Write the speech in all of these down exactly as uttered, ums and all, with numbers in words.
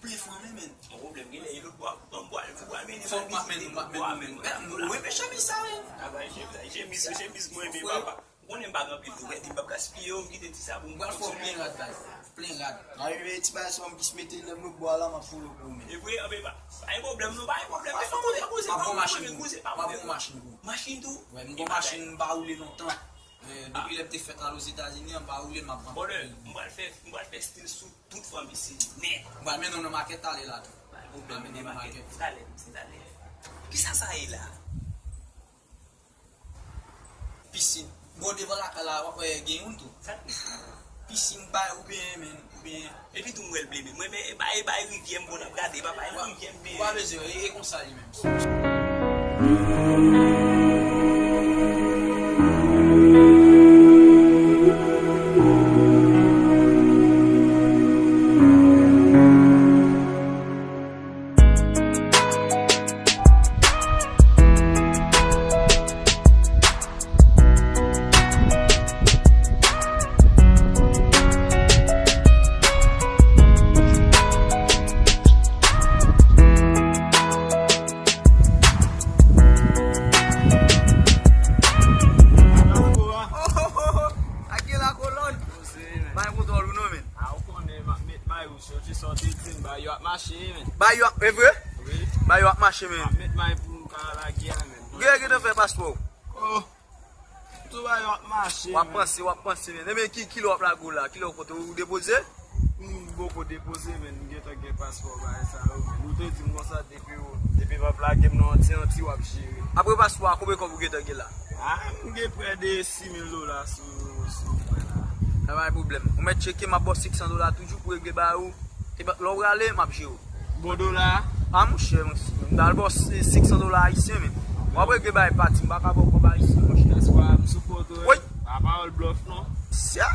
Plen fwa men, men. Yon pwoblèm genlè, e lòt bò a, yon bò a, yon bò a mennen. Fòk m ap mennen, m ap mennen, men. Mwen renmen chemiz sa, men. Travay chemiz, chemiz, chemiz mwen renmen, papa. Ou konnen m pa gen anpil tou, men m p ap gaspiye yo, m kite ti sa pou mwen. M pral fè w plen rad, baz. Plen rad. Mwen rive ti bagay sa, m plis mete lè m lòt bò a la, m ap fè w lòt pou ou, men. E vre, anben, pa, pa gen pwoblèm, non, pa gen pwoblèm. Pa fè koze, koze, pa gen machin, pa gen machin. Machin tou? Wè, m gen machin, m pa woule lontan. Eh, depi lè m te fèt al Ozetazini an, m pa woule, m ap pran. Bon, m pral fè, m pral fè stil sou tout fanmi se nèt. M pral mennen w nan makèt talè la tou. M pral mennen w nan makèt. Talè, se talè. Kisa sa ye la? Pisin. Bon, devan lakay la, w ap wè gen youn tou. Sa? Pisin bay oubyen, men, oubyen. Epi tou m wè l ble, men mwen, men, e bay, e bay rivyè m konn ap gade, papa, e rivyè m, men. Ou pa bezwen, e, e konsa li menm. Ak gen lakolòn. Bay kontwòl ou non, men. A, ou konnen, m ap met may ou, soti sa w te di m, bay yo ap mache, men. Bay yo ap, e vre? Wi. Bay yo ap mache, men. M ap met may pou m ka lage a, men. Ou gen, gentan fè paspò w? Oh. Tou bay yo ap mache, men. W ap panse, w ap panse, men. Ebyen, ki, kilè w ap lage w la? Kilè w konte ou depoze? M poko depoze, men. M gentan gen paspò, bagay sa yo, men. Ou te di m konsa depi ou, depi m ap lage m nan anti, anti, w ap jere. Apre paspò a, konbyen kòb ou gentan gen la? A, m gen prè de sis mil dola sou, sou mwen la. Pa gen pwoblèm. Ou mèt tcheke, m ap ba w senk san dola toujou pou regle bagay ou. Epi lè w prale, m ap jere w. Bon dola? A, monchè, monchè. M ta al ba w senk san dola ayisyen, men. W ap regle bagay pati, m pa ka ba w kòb ayisyen, monchè. Paspò a, m sou kont ou, wi. Pa pawòl blòf, non. Sya.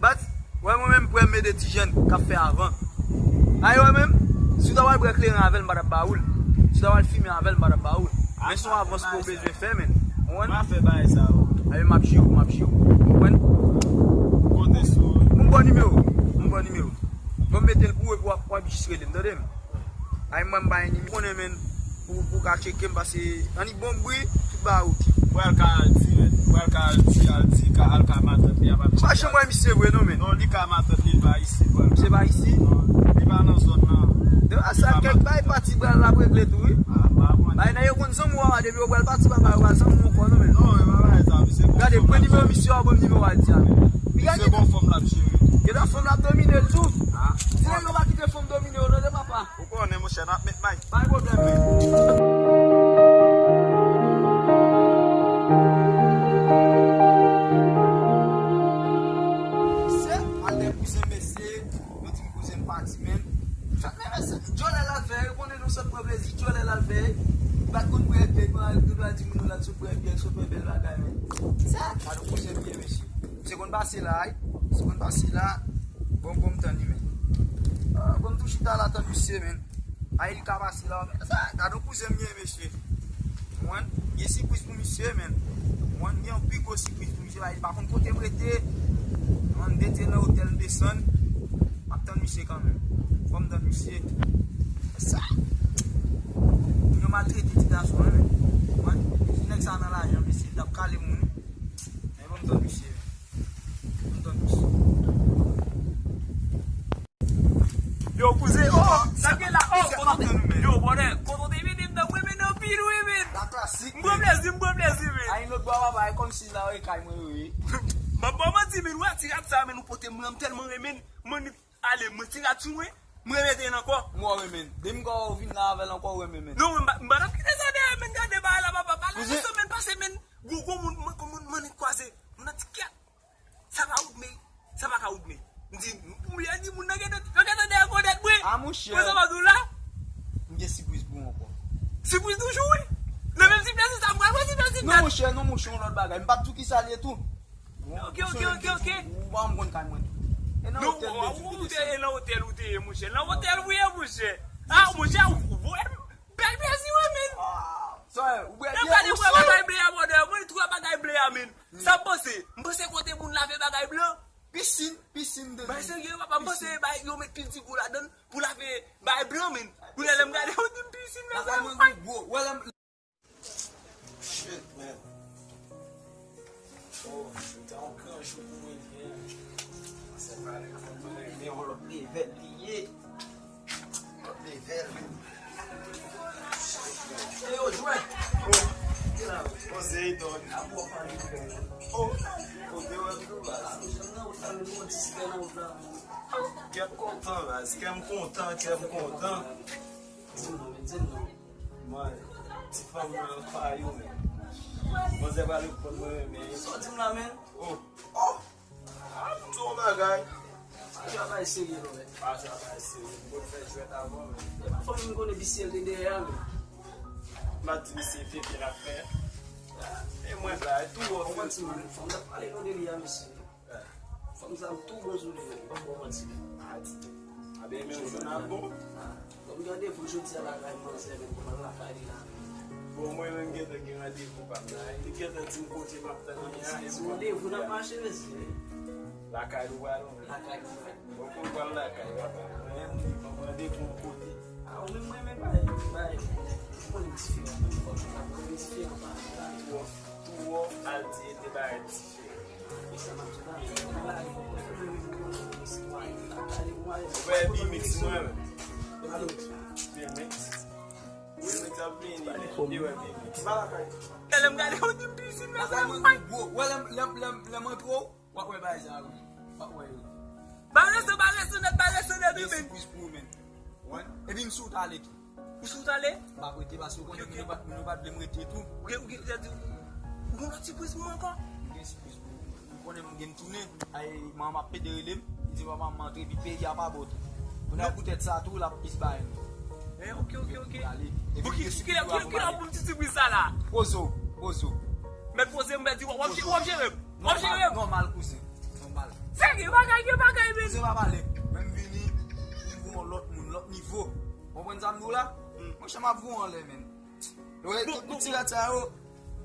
Bat. Wè mwen menm, prè m ede ti jèn k ap fè avan. A, wè menm, si w ta pral bwè kleren avè l, m pa t ap ba ou l. Si w ta pral fimen avè l, m pa t ap ba ou l. Men se yon avans ke w bezwen fè, men. Ou konprann? M pa fè bagay sa yo. A, men m ap jere w, m ap jere w. Ou konprann? Konte sou ou. Ban m ba w nimewo. Ban m ba w nimewo. Ban m mete l pou ou epi w ap, w ap jis rele m, tande m? Ay, mwen, m bay ni konnen, men, pou, pou ka tcheke m, pase annik bon bri, tout bagay oke. Pral ka al di, men. Pral ka al di, al di, ka, al ka matant li, ap ap. M pa janm wè misye vre, non, men. Non, li ka matant li, li pa isi, pral ka. Misye pa isi? Non, li pa nan zòn nan. Depi sa, kèk bagay pati, pral l ap regle tou, wi. A, m pa konn. Bay, nèg yo konn zanmi w a, depi yo pral pati, papa, yo pral zanmi w ankò, non, men. Non, e pa bagay sa, misye gon fanm. Gade, pran nimewo misye a, ban m nimewo a di a, men. Misye gon fanm l ap jere. Gade, fanm l ap domine l tou. A. Ti nèg yo pa kite fanm domine yo, tande, papa. Ou konnen, monchè, n ap met may. Pa gen pwoblèm, men. Se al de kouzen, mesye, yo di m kouzen m pati, men. Fèt, men, men, se djòlè l al fè, ou konnen nou sot pran plezi, djòlè l al fè. Li pa t konn bwè byè, li pa t konn di moun nou l al sot bwè byè, sot bwè bèl bagay, men. Se, gade kouzen byen, mesye. Se konn pase la, wi. Se konn pase la. Bon, bon, m tann li, men. Ah, bon, m tou chita la tann misye, men. Ay, li ka pase la, men. Sa, gade yon kouzen m ye, mesye. Mwen, gen sipriz pou misye, men. Mwen, gen yon pi gwo sipriz pou misye. Ay, li pa konn kote m rete. Mwen, m rete nan otèl, m desann. M ap tann misye kanmenm. Fò m tann misye. Sa. Moun yo maltrete ti gason, wi, men. Mwen, si nèg sa nan lajan, mesye, l t ap kale moun, wi. Men bon, m tann misye. M tann misye. Yo, kouzen, oh, sa gen la, oh, kote w te, yo, bòdè, kote w te mennen m nan, mwen mennen anpil, wi, men. La klasik, m pran plezi, m pran plezi, men. A yon lòt bò, papa, e kòmsi la, e kay mwen, wi. M ap ba w manti, men, wè, ti rad sa, men, ou pote m, mwen, m tèlman renmen, mwen, ale, mwen, ti rad sou mwen, mwen, mete l ankò. Mwen, renmen. Depi m wè w vin la avè l ankò, mwen, renmen. Non, mwen, m pa, m pa t ap kite sa dèyè, men, gade bagay la, papa, pa la, men, pase, men, gwo, gwo moun, mwen, moun, mwen, kwaze, moun nan ti kèt. Sa pa wout, men sa pa ka wout, men. M di, m di, moun nan gentan, yo gentan dèyè gwo dèt mwen. A, monchè. Mwen sa pa di w la. M gen sipriz pou ou ankò. Sipriz toujou, wi. Nan menm sipriz sa, m pral pran sipriz. Non, monchè, non, monchè, yon lòt bagay. M p ap di w ki sa l ye tou. Ok, ok, ok, ok. Ou pa konn kay mwen tou. E nan otèl ou te ye, monchè. Nan otèl ou ye, monchè. A, monchè, ou voye m. Bèl plezi, wi, men. Sa, ou bwè byen, ou sou. Gade bagay ble a, bòdè. Mwen, twò bagay ble a, men. Sa m panse? M panse kote moun lave bagay blan. Pisin, pisin de. Bay serye, papa, m panse bay, yo met pil ti gwo ladan l pou lave bagay blan, men. Kounye a lè m gade, yo di m pisin, men sa. Bagay mwen gwo, wè lè m. Shit, man. Oh, shoot, te yon gran jou pou mwen, man. Se pa le fon mwen, men yon lòt level li ye. Lòt level, man. Shit, man. Ey, yo, jwè. Oh. Ki la, wi? Poze, Don. A bon, pa li, man. Oh. Kote wè m tou, baz? A, men, janm nan wout la, men, bon, dis kè nan wout la, man. Kè m kontan, baz. Kè m kontan, kè m kontan. Di m non, men, di m non. Man, ti fanm nan pa yo, men. Manzè pa reponn mwen, men. Sa w di m la, men? Oh. Oh. A, m di w yon bagay. Pa travay serye, non, men. Pa travay serye. M konn fè jwèt avan, men. E pa fanmi m konnen misye l te dèyè a, men. M ap di misye pepe l ap fè. E mwen la, e tou wòf. Ou manti, man. Fanm nan pale non de li a, misye. Fanm sa m tou bon sou li, men, m pap ba w manti. A, di tou. A ben, men yon jou n ap bon. Bon, m gen randevou jodi a lakay manzè, men m pral lakay li la. Bon, mwen menm gentan gen randevou pa m la. Li gentan di m kote m ap tann li a, e se randevou n ap mache, mesye. Lakay nou pral, wi. Lakay nou pral. Bon, pou m pral lakay, papa. Mwen menm, li ban m randevou yon kote. A, ou menm, mwen menm, bay, bay. Ou konnen m diferan, menm fòk ou ta konnen m diferan, pa. Tou wòf, tou wòf, al di ete bagay diferan. Ou wè B-Mix mwen. B-Mix. B-Mix ap vini, men. Li wè B-Mix. Lè m gade, ou di m pisin, men sa. Wè lè m, lè m, lè m antre w, w ap wè bagay sa yo. W ap wè yo. Bare sou, bare sou nèt, bare sou nèt, wi, men. Gen sipriz pou ou, men. Epi m sou tale tou. Ou sou tale? M ap rete paske ou konnen moun yo pa t, moun yo pa t vle m rete tou. Ou gen, ou gen, ou gen, ou gen lòt sipriz pou mwen ankò? M gen sipriz pou ou. Ou konnen m gen m tounen. Ay, manman m ap pede rele m. Li di, "Papa, m antre, epi peyi a pa bon tou." Kounye a poutèt sa tou, l ap plis bay m. Eh, ok, ok, ok. Bon, ki, ki, ki, ki lè pou m ti sipriz sa la? Poze w, poze w. Mèt poze m, mèt di, w ap, w ap jere m. W ap jere m. Nòmal, kouzen. Nòmal. Serye, bagay, gen bagay, men. Kouzen pa pale. Men m vini, m vin yon lòt moun, lòt nivo. Konprann sa m di w la? Monchè, m ap voye w anlè, men. Yo, tout ti rad sa yo,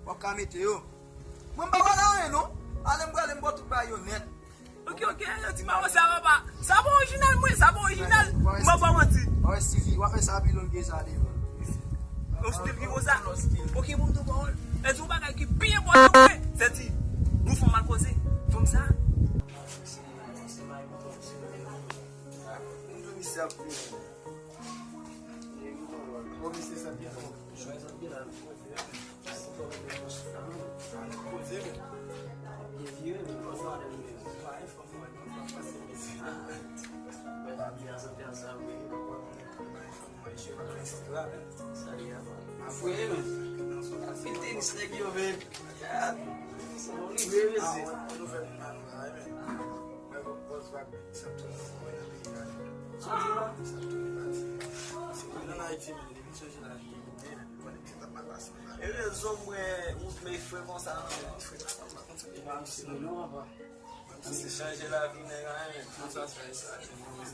w ap ka mete yo. Mwen m pa pale anyen, non. Ale m prale, m ba w tout bagay yo nèt. Ok, ok, yo di m avan sa, papa. Sa pa orijinal, mwen, sa pa orijinal. M ap ba w manti. W ap wè si w ap fè sa pi lwen ke sa devan. Yon stil ki konsa. Ok, bon, tou pawòl. E di yon bagay ki pi enpòtan pou mwen, se di, yon fanm mal poze. Fanm sa. Bon, misye ap vini. Bon, misye sa byen. Jwè sa byen la. Poze, men. Byen vire, men. Poze, men. Pa gen fanm mwen, fanm pase misye. Mwen pa byen santi a sa, wi. Sa li a, man. Ap fouye, men. Ap fin tenis nèg yo, men. Sa bon, li vre, mesye. Nouvèl moun la, nou la, men. Mwen, Volkswagen, sa tou moun mwen nan peyi a. Sa di la? Sa tou moun pati. Se moun nan Ayiti, men, depi chanje la, li koute, men, li konnen ki t ap mal pase la. E rezon mwen, ou vle frè konsa, non, men, frè konsa, pa konsa. E pa misye non, papa. Misye chanje lavi nèg la, men, konsa, sa, sa.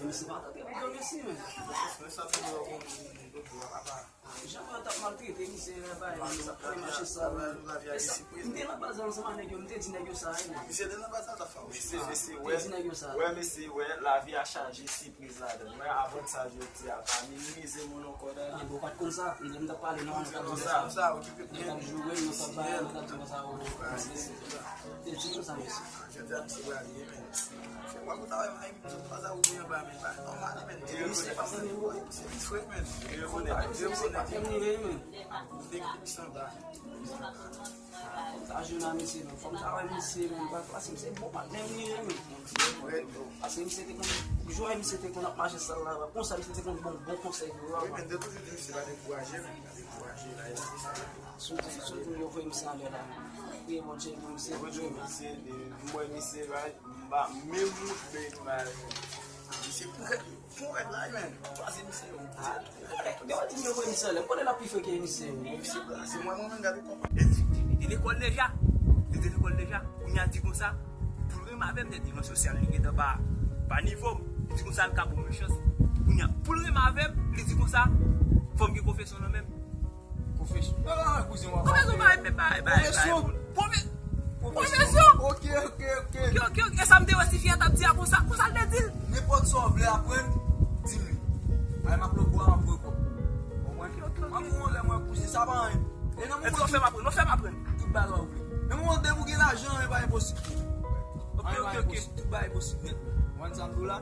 Misye pa tande pito, mesye, men. Mwen sa tou, mwen konn, mwen konn, papa. Jan mwen t ap maltrete misye, bay, bay mache sa, wi. E sa, m te nan baz la ansanm ak nèg yo, m te di nèg yo sa, wi. Misye te nan baz la, t ap fè w. Mesye, mesye, wè, wè, mesye, wè, lavi a chaje sipriz ladan l. Wè, avantaj yo di a pa minimize moun ankò, dan. Ah, bon, ou pa t konn sa? M te, m t ap pale, non, m t ap di sa. M t ap joure, m t ap bay, m t ap di konsa, oh, mesye. Te di konsa, mesye. Jodi a, misye prale, men. Se mwen pou ta wè mari m, tout pa sa ou gen anba men pa nòmal, men. E misye pa menm, wi, se vit fre, men. Kontak misye, misye pa menm nivo, men. Ou te ki san ba. Fòm ta jwenn a misye, men. Fòm ta wè misye, men. Pa, paske misye bon patnè m li ye, men. Paske misye te konn, jwè misye te konn ap mache sal la, konsa misye te konn bon, bon konsèy pou yo. Wi, men de toujou di misye pa dekouraje, men. Pa dekouraje, la, e la. Sitou, sitou yo voye misye anlè la. Priye Bondye pou misye. Bondye, misye, m wè misye, la, m pa menm moute imaj. Misye pou fè, pou fè la, men. Pase misye, yo. Yo di yo voye misye anlè. M konnen l ap pi fre ke misye, yo. Misye, se mwen, mwen menm, gade konpa. E li, li te lekòl deja. Li te lekòl deja. Kounye a di konsa, pou l renmen avè m, nèt nivo sosyal li gentan pa, pa nivo m. Li di konsa, l ka ban mwen chans. Kounye a, pou l renmen avè m, li di konsa, fò m gen konfesyon nan men m. Konfesyon. Non, non, non, kouzen, w ap... Konfesyon, bay, bay, bay, bay, bay. Konfesyon. Konfe-, konfesyon. Ok, ok, ok. Ok, ok, ok. E sa m te wè si fi a t ap di a konsa, konsa l te di l. Nenpòt sa w vle aprann, di m li. Ay, m ap lòt bò a, m ap pran kòb. Konprann? Ok, ok, ok. M ap pran lè mwen kouzen, sa pa anyen. E nan moman... Fè m aprann, non, fè m aprann. Tout bagay w vle. Nan moman depi w gen lajan, anyen pa enposib pou ou. Ok, ok, ok. Anyen pa enposib, tout bagay posib nèt. Ou konprann sa m di w la?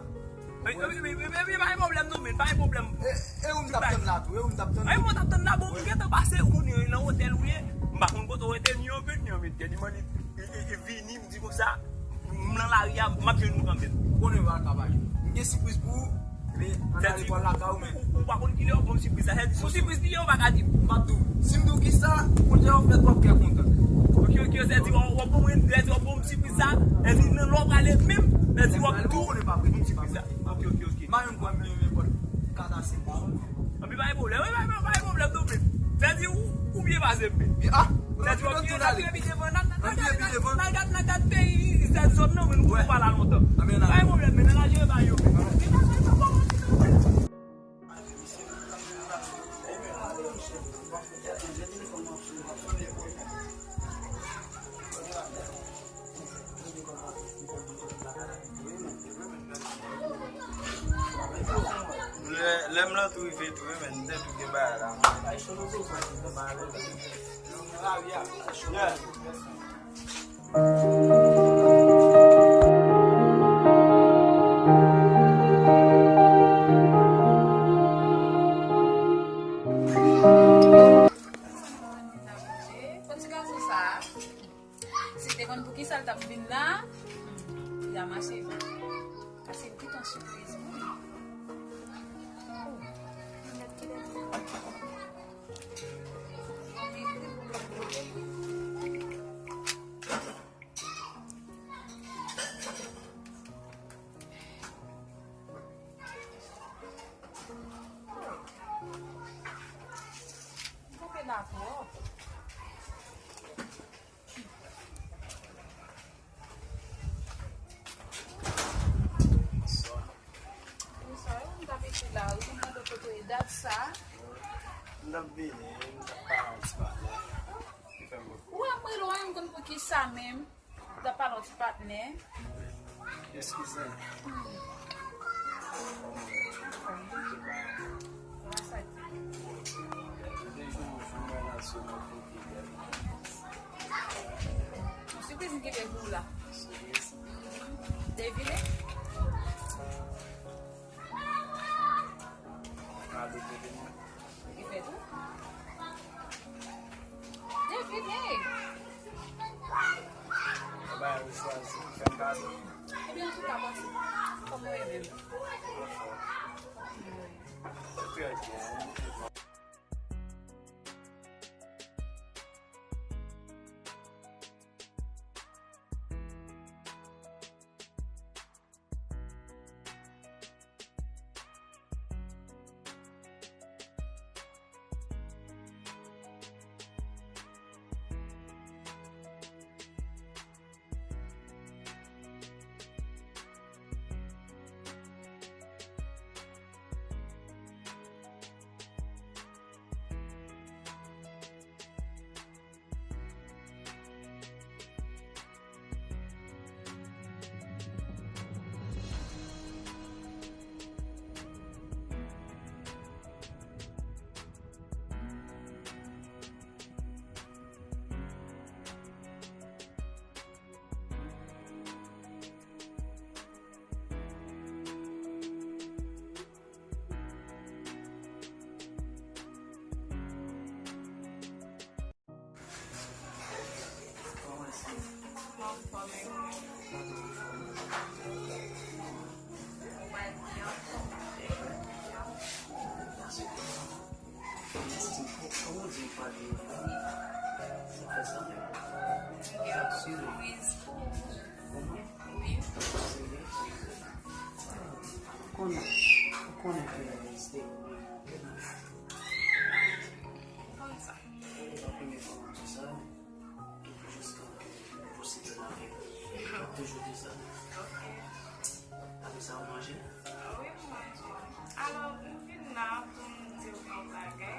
Wi, wi, wi, wi, wi, pa gen pwoblèm non, men, pa gen pwoblèm. E, e ou m t ap tann la tou, e ou m t ap tann. Wi, mwen t ap tann la, bon, m gentan pase, ou konnen, nan otèl ou ye, m pa konn kote w rete, ni yon bèt, ni yon bèt, li mande, e, e, e, vini, m di konsa, m nan lari a, m ap jwenn ou kanmenm. Ou konnen w pa ka pa jwenn. M gen sipriz pou ou, men ann ale pral lakay ou, men. Ou, ou pa konn kilè w ap ban m sipriz la, se yon sipriz li ye, ou pa ka di m. M p ap di w. Si m di w kisa, ou deja w fè twòp kè kontan. Ok, ok, se di w, w ap ban mwen, se di w ap ban m sipriz sa, e di nan lè w prale menm, se di w ap tou ban m sipriz sa. Ok, ok, ok. M pa menm kwè m menm nenpòt kat a senk zòn. Anpi pa gen pwoblèm, wi, pa gen pwoblèm non, men. Se di ou, ou byen pase m, men. Ah, se di w ap byen pase, epi devan, n ap, n ap gade, n ap gade peyi, se zòn nan, men nou konn pa la lontan. Pa gen pwoblèm, men nan la jere bagay yo, men. Lè, lè m lan tou rive tou, wi, men, m te tou gen bagay la. Yeah. Kot ti gason sa a? Si l te konn poukisa l t ap vin la, hmm, li a mache vre. Paske m kite yon sipriz pou li. Oh, mèt kilè pou li. Kanpe la twòp. Bonswa, wi, m t ap ekri la, wi, m mande kote w ye dat sa. M t ap vini, m t ap pale yon ti bagay. Ou ap rele w, m konn poukisa menm. M t ap pale yon ti patnè. Eskize m. Hmm. Anfòm, wi. Anfòm, wi. Kòman sa ye? Yon sipriz m kenbe pou ou la. Sipriz? Devine? Kado devine. Ki fèt ou? Devine! Ou bay ou chwazi. Fè m kado. Ebyen, antouka, pase. Kòman w ye menm? Trè byen. Konnen, konnen ke Steve. Konn sa. Toujou di sa. Ok. Apre sa, ou manje? Wi, m manje. Alò, m vin la pou m di w yon bagay.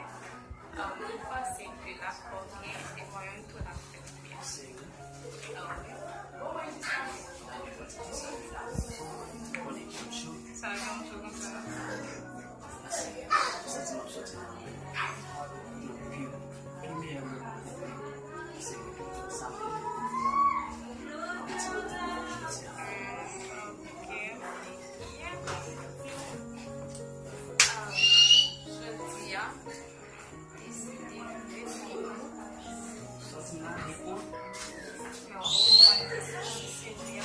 Ah, m panse ke l ap ok, e mwen menm tou l ap fèt byen. Serye? Ah, wi. Sa yon jou konsa. Santi m ap soti nan pi, pi meyè moman. Se sa m te di a. Mwen ti moman jodi a. Ok. Jodi a, deside de santi m la depo. Yo, mwen te santi se li a.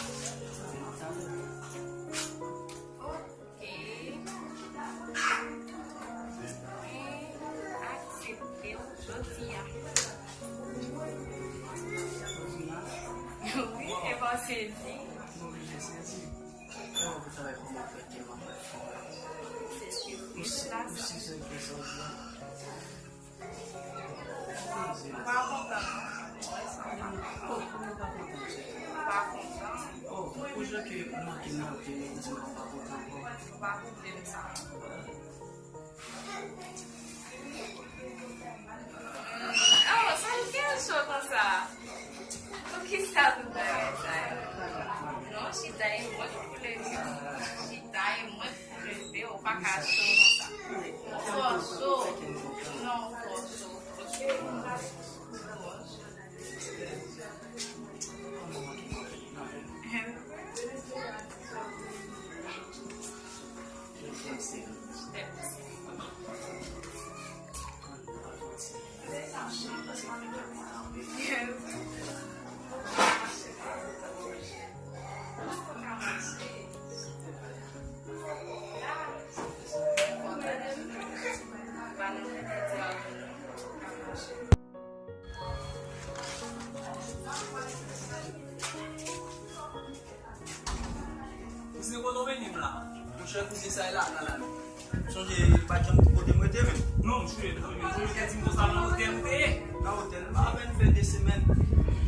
Ok. Mwen aksepte w jodi a. Wi, e pa w sezi. Se sipris la sa. Ou pa kontan non. Ou pa kontan. Ou pa kontan non. Oh, sa l gen cho konsa? Poukisa tout bagay sa yo? Non, chita e mwen pou leve. Chita e mwen pou leve, ou pa ka cho konsa. Ou twò cho. Non, ou twò cho, ou twò cho. Kouzen, kote w mennen m la? Monchè, kouzen, sa e lakay la menm. Sonje, li pa t janm di kote m rete menm. Non, monchè, monchè, ou te di m konsa nan otèl ou te ye. Nan otèl, m apèn fè de semèn. M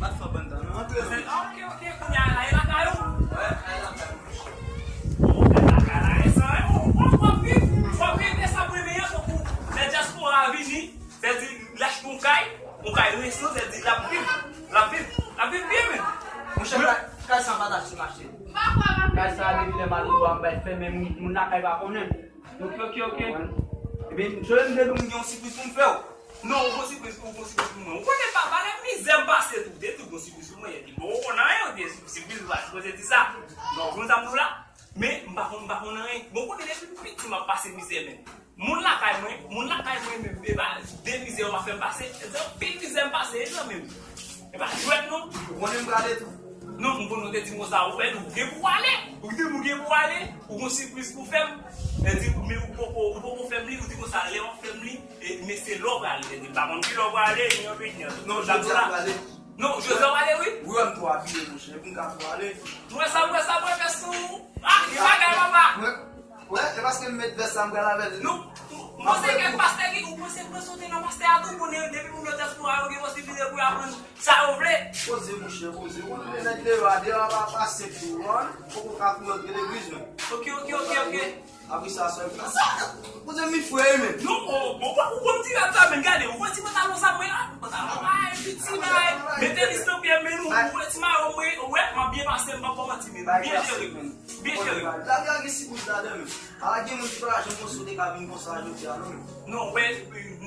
pa t fè bann tan non. Antre non. Ok, ok, kounye a la, e lakay ou? Wi, e lakay mwen. Bon, e lakay la, e sa, e, w ap viv, w ap viv, e sa premye an, tankou lè dyaspora a vini. Sèdi, l achte yon kay, yon kay resan, sèdi, l ap viv, l ap viv, l ap viv byen menm. Monchè, kay, kay sa pa t ap sou mache. Kay sa depi lè m al bò a m bay fè, men moun, moun lakay pa konnen. Ok, ok, ok. Ebyen, jodi m te di w m gen yon sipriz pou m fè w. Non, ou gon sipriz, ou gon sipriz pou mwen. Ou konnen papa, lè mizè m pase tou, te tou gon sipriz pou mwen, epi bon, ou konn anyen, ou te sipriz ou pa sipoze di sa. Non, ou konn sa m di w la? Men, m pa konn, m pa konn anyen. Bon, kote depi m piti, m ap pase mizè, men. Moun lakay mwen, moun lakay mwen menm, e pa de mizè yo pa fè m pase. Se anpil mizè m pase, e zanmi m. E pa jwèt, non. Ou konnen m prale tou. Non, m konnen w te di m konsa, ou wè, ou gen pou w ale. Ou te di m ou gen pou w ale. Ou gon sipriz pou fè m. E di, men ou poko, ou poko fè m li, ou di konsa, lè w ap fè m li, e, men se lè w prale. E di, m pa konn ki lè w prale, ni anpil, ni anpil. Non, jodi a m prale. Non, jodi a w prale, wi. Wi, wè m twò abiye, monchè. Epi m ka twò ale. M wè sa, m wè sa, m wè fè sou. Ah, ki bagay, papa. Mwen, wè, e paske m met vès la, m pral avè l. Nou, m panse ke pastè ki, ou panse, ou panse w te nan pastè a tou, konnen depi moun yo dyaspora yo gen posiblite pou y aprann sa yo vle. Poze, monchè, poze. Ou konnen nèg deyò a, deyò a pa, pa senp tou, ou konprann? Poko ka pou yo antre legliz, menm. Ok, ok, ok, ok. Apre sa, sèl. Sa, poze mi fre, menm. Non, o, o, o, ou konn ti rad sa, menm, gade, ou wè ti pantalon sa, mwen la, pantalon, ay, piti, bay, mete li san pyè, men nou, ou wè ti mayo, mwen, ou wè, m ap byen pase, m p ap ba w manti, men, byen jere, menm. Byen jere. Lavi a gen sipriz ladan, menm. Ala gen moun ki pa janm panse w te ka vin konsa jodi a, non, menm. Non, wè,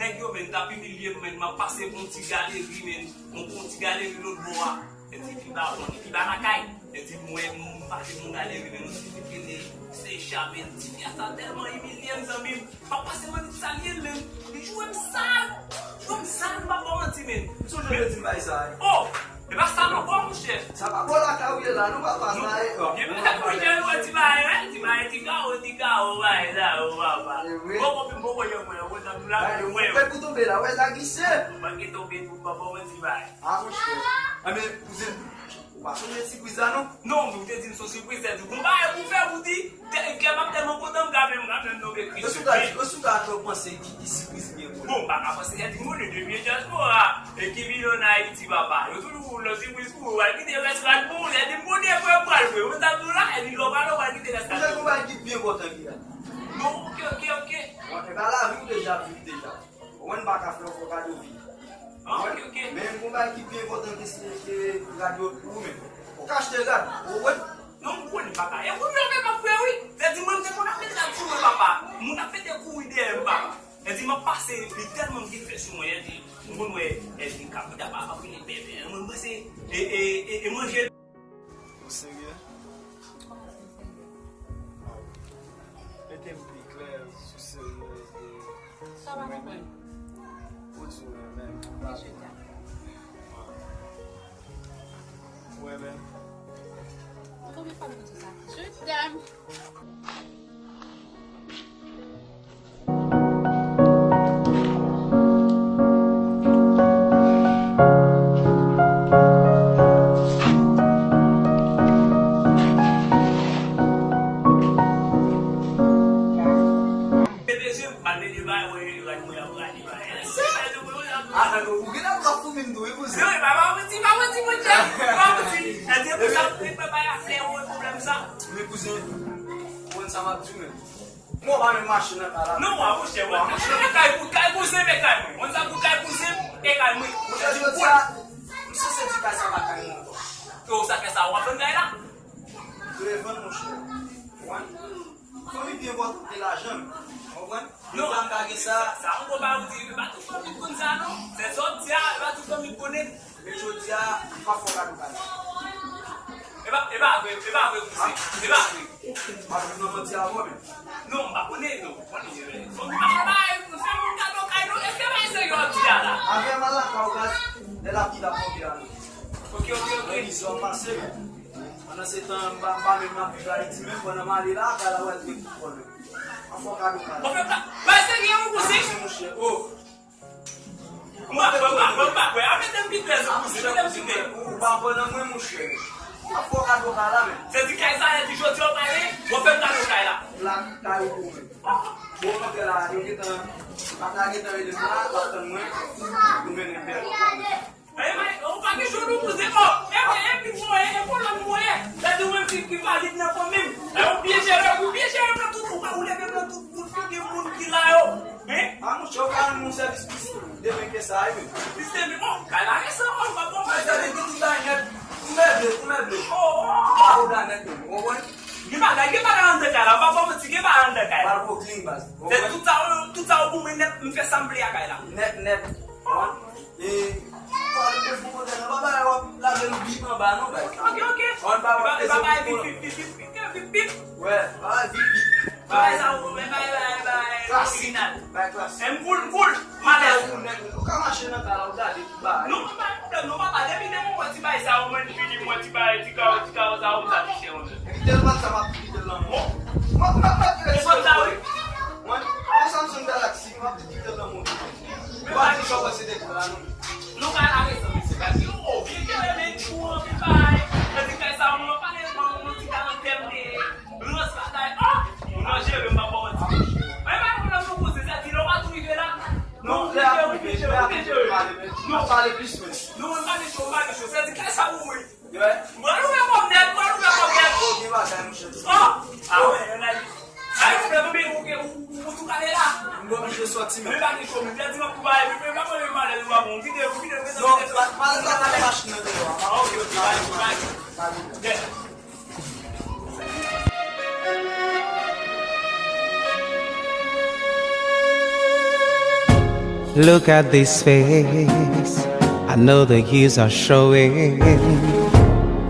nèg yo, menm, t ap imilye m, menm, m ap pase pou yon ti galeri, menm, yon, yon ti galeri lòt bò a. Epi pi ba bon, pi ba lakay. Epi m wè, m pase yon galeri, menm, yon ti fi ki rele Secha, menm, ti fi a sa tèlman imilye m, zanmi m. M ap pase, mwen di sa l ye, menm. Li jwe m sal. Jwe m sal, m p ap ba w manti, menm. Sonje w te di m bagay sa, wi. Oh! E pa sa Sa pa bon, monchè. Sa pa bon lakay ou ye la, non, papa, sa e. Bon, bon, bon, bon, ti bagay, wi, ti bagay, ti kawo, ti kawo, bagay sa yo, papa. E wi. Bon, bon, bon, bon, bon, bon, bon, la, e wi, wi. Fè pou tonbe la, wè sa glise. Manke tonbe tou, papa, bon, ti bagay. Ah, monchè. Enben, kouzen, ou pa sonje sipriz la, non? Non, ou te di m se yon sipriz, se di, bon, bagay pou fè, ou di. Kè m ap tèlman kontan, m ka menm, m ka menm tonbe kriye. Yo sou ka, yo sou ka twò panse ki, ki sipriz byen bon. Bon, m pa ka panse, e di moun yo depi dyaspora, e ki vin ann Ayiti, papa. Yo toujou lòt sipriz pou yo, al kite rès rad pou ou, e di m konnen pou yo pral vre. Ou ta tou la, e di lò pa lò, al kite rès rad. Ou jwenn yon bagay ki byen enpòtan ki la. Bon, oke, oke, oke. Bon, e pa lavi ou deja viv deja. Ou konprann, m pa ka fè yon fo kado vi. Ah, ok, ok. Men yon bagay ki pi enpòtan ke, ke rad yo pou ou menm. Ou ka achte rad, ou konprann? Non, m konnen m pa ka. E pou mwen menm ap fè, wi. Sa di mwen, m te konn ap met rad sou mwen, papa. Moun ap fete kouri dèyè m, papa. Sa di m ap pase, li tèlman gen fè sou mwen, sa di, m konn wè, sa di, kap, li t ap ap vini bèbè. Mwen, mwen se, e, e, e, e manje. Ou serye? Mete m pi klè sou serye de. Sa w pa konprann? Ou di w renmen m. Mesye dam. Ou renmen m? Ou konbyen fwa m di w sa? Je t'aime. Ah, non, non, ou gen dwa foumi m tou, wi, kouzen. Non, e pa, pa manti, pa manti, monchè. Pa manti. E di, pou sa, e pa, pa, se yon pwoblèm sa. Men kouzen, ou konn sa m ap di w menm. Mwen pa menm mache nan kay la. Non, mwen, monchè, mwen. Mwen, monchè. Mwen kay pou, kay kouzen, men kay mwen. Mwen sa pou kay kouzen, e kay mwen. Monchè, jodi a, m sanse di kay sa pa kay mwen ankò. Yo, sa fè sa, w ap vann kay la? Yo, e vann, monchè. Ou konprann? Fanmi pi enpòtan ke lajan, ou konprann? Non. Lè m pa gen sa. Sa, sa, m konn pa ou di, e pa tout fanmi k konn sa, non. Se sa w di a, e pa tout fanmi k konnen. Men jodi a, m ap fè w kado kay la. E pa, e pa vre, e pa vre, kouzen. E pa vre. M ap jwenn nan manti avè w menm. Non, m pa konnen, non. Konnen, e, fanmi pa bay, fè moun kado kay, non. Èske bay serye w ap di a la? Avè m al lakay ou, gaz, lè lapli la tonbe a, non. Ok, ok, ok. Mwen di sa w pase, men. Pandan se tan, m pa, m pa menm ap viv Ayiti, menm pandan m ale la, kay la pral trè kit pwoblèm. An fò kado kay la. An fè ka-, bay serye, wi, kouzen. Kouzen, monchè. Oh. Mwen, mwen, mwen, mwen, mwen, mwen, a, mete m pi klè, kouzen, mete m pi klè. Ou, ou pa pran nan mwen, monchè. An fò kado kay la, men. Se di kay sa, e di jodi a w pale, w ap fè m kado kay la. La, kay ou pou mwen. Bon, kote la, yo gentan, papa gentan rele m la, l ap tann mwen, nou mennen m bèl. Ey, ou pa gen cho non, kouzen, o, e, e, e, pi mwen, e, e, pwoblèm mwen, e, sa di ou menm ki, ki valid nan fanmi m. E, ou byen jere, ou byen jere m nan tout, ou, ou leve m nan tout, tout figi moun ki la yo. Hein? A, monchè, ou ka rann moun sèvis plis demen ke sa, wi. Plis demen, bon, kay la resan, o, m pa bon, mwen, sa vle di tout bagay nèt, ou meble, ou meble. O, o, o. Ou pa ou la nèt, ou konprann? Gen bagay, gen bagay anndan kay la, m pa ba w manti, gen bagay anndan kay la. Pral Brooklyn, baz. Se tout sa, tout sa ou pou mwen nèt, m fè sa m vle a kay la. Nèt, nèt. E, pale de fou kote nan bagay w ap lage l bip anba non, baz. Ok, ok. An pa wè peze bip, bip, bip, bip, bip, bip. Wè, bagay bip, bip. Bagay sa ou, men bagay, bagay, bagay, klasik, orijinal. Bagay klasik. E m cool, m cool. M alèz. Ou nèg, ou ka mache nan kay la, ou gade tout bagay. Non, pa gen pwoblèm, non, papa. Depi lè mwen wè ti bagay sa yo, mwen fini, mwen ti bagay, ti kawo, ti kawo sa yo, m satisfè, mwen. Epi tèlman sa m ap kite l nan men w. Mwen, mwen, mwen, mwen, mwen, mwen, mwen, Samsung Galaxy. Si m ap di kite l nan mond. Ou pa di sa w panse de kay la, non. Nou ka lage sa, mesye. Paske, o, byen jere men tou, anpil bagay. Nan ti kay sa, mwen pale, mwen, mwen ti kay an tèm de rans bagay. O, moun nan jere, m pa ba w manti. Mwen pa konn nan sou kouzen, sa di, lè w pa tou rive la. Non, lè a tou rive, lè a tou rive, pale, men. Non, pale plis, men. Non, mwen pa gen cho, mwen pa gen cho. Sa di, kay sa, ou, wi. Mwen ouvè kòm nèg, mwen ouvè kòm nèg. O, gen bagay, monchè. O! A wè, analiz. Ay, ou vle mwen, ou, ou, ou, ou tou kale la. Mwen oblije sòti, men. Men pa gen cho, men. Pèdi nan kou ba, epi, men, pa mwen, men, malèz, ou pa bon. Kite, ou kite, ou kite. Non, pa, pa, pa, pa, machin nan deyò a. A, ok, ok, bye, bye. Pa gen. Look at this face, I know the years are showing.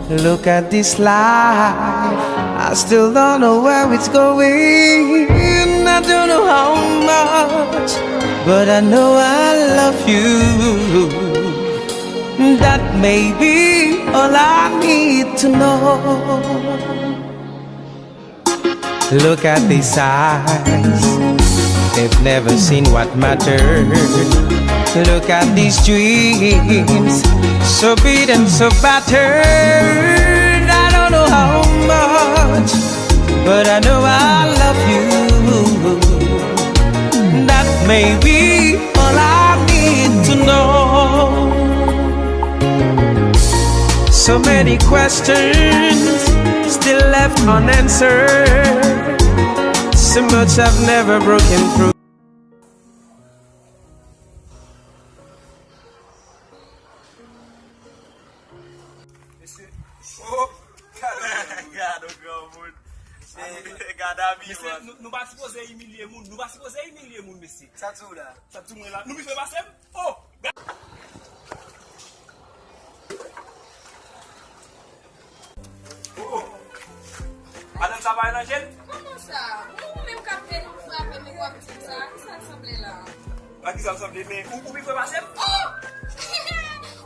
Look at this life, I still don't know where it's going. I don't know how much, but I know I love you. That may be all I need to know. Look at these eyes, they've never seen what mattered. Look at these dreams, so beat and so battered. I don't know how much, but I know I love you. That may be all I need to know. So many questions still left unanswered. So much I've never broken through. Mesye, oh, gade yon granmoun. Gade abiman. Mesye, nou, nou pa sipoze imilye moun. Nou pa sipoze imilye moun, mesye. Sa di w la? Sa di mwen la. Nou pifè pase m? Oh! Oh, oh. Madanm sa pa nan je l? Kòman sa? Mwen ou menm k ap vin frape m epi w ap di m sa? Kisa l sanble la? A kisa l sanble? Men ou, ou pi fre pase m? Oh!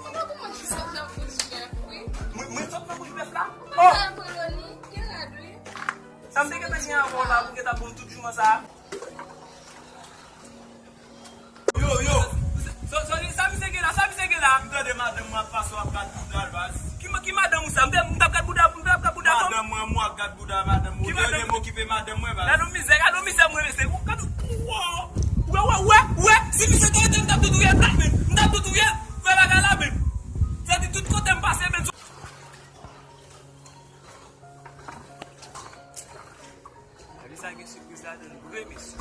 Ou pa konprann kisa l nan bouch bèf, wi. Mwen, mwen sot nan bouch bèf la? Ou pa ka koloni, gen rad, wi. Sa m te gentan gen avè w la, pou gentan pou m tout jouman sa a. Yo, yo. Sa, sa, sa misye gen la, sa misye gen la? M tande madanm mwen ap pase w ap gad bouda l, baz. Ki, ki madanm ou sa? M te, m t ap gad bouda, m t ap gad bouda tou. Madanm mwen, mwen ap gad bouda madanm ou. Ki madanm? Ou te renmen m okipe madanm mwen, baz. Gad yon mizè, gad yon mizè mwen, mesye. Gad yon, wow. Ou wè, ou wè, ou wè, ou wè. Si misye te rete, m t ap tou touye l la, men. M t ap tou touye l. Fè bagay la, men. Sa di tout kote m pase, men. Lavi sa gen sipriz ladan l vre, mesye.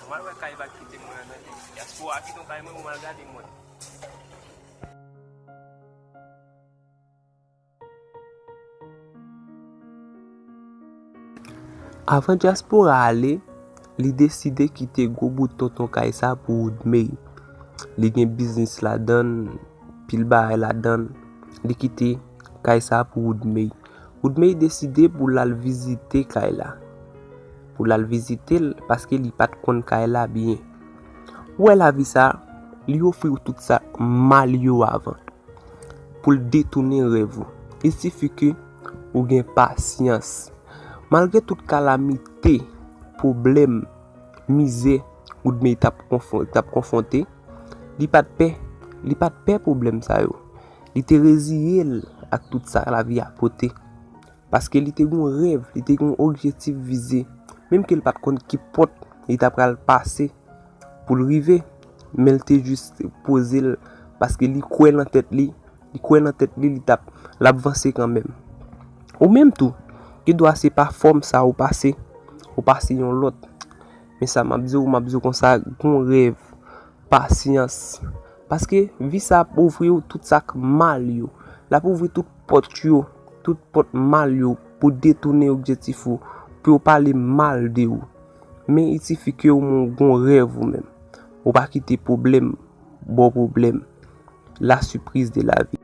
Mwen wè kay pa kite mwen an, tande. Dyaspora kite yon kay mwen pou m al gade mwen. Avan dyaspora ale, li deside kite gwo bout tonton kay sa pou Woodmay. Li gen biznis ladan l, pil bagay ladan l. Li kite kay sa pou Woodmay. Woodmay deside pou l al vizite kay la. Pou l al vizite l, paske li pa t konn kay la byen. Ou wè lavi sa, li ofri w tout sa k mal yo avan. Pou l detounen rèv ou. Il sifi ke ou gen pasyans. Malgre tout kalamite, pwoblèm, mizè, Woodmay t ap konfwon-, t ap konfwonte, li pa t pè, li pa t pè pwoblèm sa yo. Li te reziye l ak tout sa lavi a pote. Paske li te gen yon rèv, li te gen yon objektif vize. Menm ke l pa t konn ki pòt li ta pral pase pou l rive, men l te jis poze l, paske li kwè nan tèt li, li kwè nan tèt li, li t ap, l ap vanse kanmenm. Ou menm tou, gen dwa se pa fòm sa ou pase, ou pase yon lòt. Men sa m ap di w, m ap di w konsa, gen yon rèv, pasyans. Paske vi sa ap ouvri w tout sa k mal yo. L ap ouvri tout pòt yo, tout pòt mal yo pou detounen objektif ou, pou yo pale mal de ou. Men il sifi ke ou gon rèv ou menm. Ou pa kite pwoblèm ba w pwoblèm. La surprise de la vie.